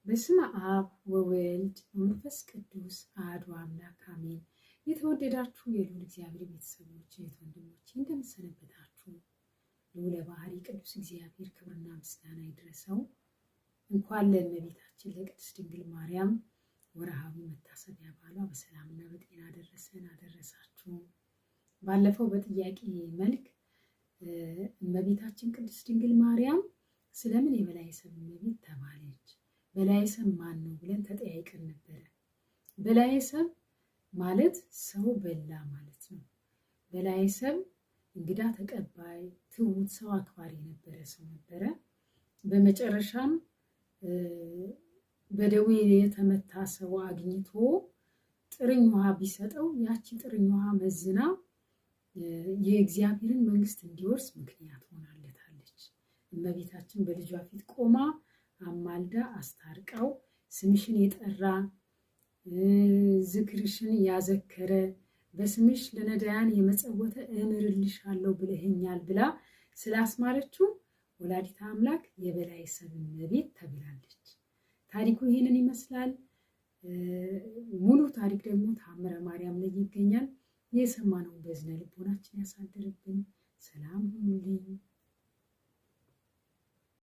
በስመ አብ ወወልድ ወመንፈስ ቅዱስ አሐዱ አምላክ አሜን። የተወደዳችሁ የልዑል እግዚአብሔር ቤተሰቦች እህት ወንድሞች፣ እንደምሰነበታችሁ። ልዑለ ባሕሪ ቅዱስ እግዚአብሔር ክብርና ምስጋና ይድረሰው። እንኳን ለእመቤታችን ለቅድስት ድንግል ማርያም ወርሃዊ መታሰቢያ በዓሏ በሰላምና በጤና አደረሰን አደረሳችሁ። ባለፈው በጥያቄ መልክ እመቤታችን ቅድስት ድንግል ማርያም ስለምን የበላዔ ሰብእ እመቤት ተባለች? በላዔ ሰብእ ማን ነው ብለን ተጠያይቀን ነበረ። በላዔ ሰብእ ማለት ሰው በላ ማለት ነው። በላዔ ሰብእ እንግዳ ተቀባይ፣ ትሑት፣ ሰው አክባሪ የነበረ ሰው ነበረ። በመጨረሻም በደዌ የተመታ ሰው አግኝቶ ጥርኝ ውሃ ቢሰጠው ያቺ ጥርኝ ውሃ መዝና የእግዚአብሔርን መንግሥት እንዲወርስ ምክንያት ሆናለታለች። እመቤታችን በልጇ ፊት ቆማ አማልዳ አስታርቃው ስምሽን የጠራ፣ ዝክርሽን ያዘከረ፣ በስምሽ ለነዳያን የመጸወተ እምርልሻለሁ ብለኸኛል ብላ ስላስማረችው ወላዲተ አምላክ የበላዔ ሰብእ እመቤት ተብላለች። ታሪኩ ይህንን ይመስላል። ሙሉ ታሪክ ደግሞ ተአምረ ማርያም ላይ ይገኛል። የሰማነውን በዝነ ልቦናችን ያሳድርብን። ሰላም ሁኑልኝ።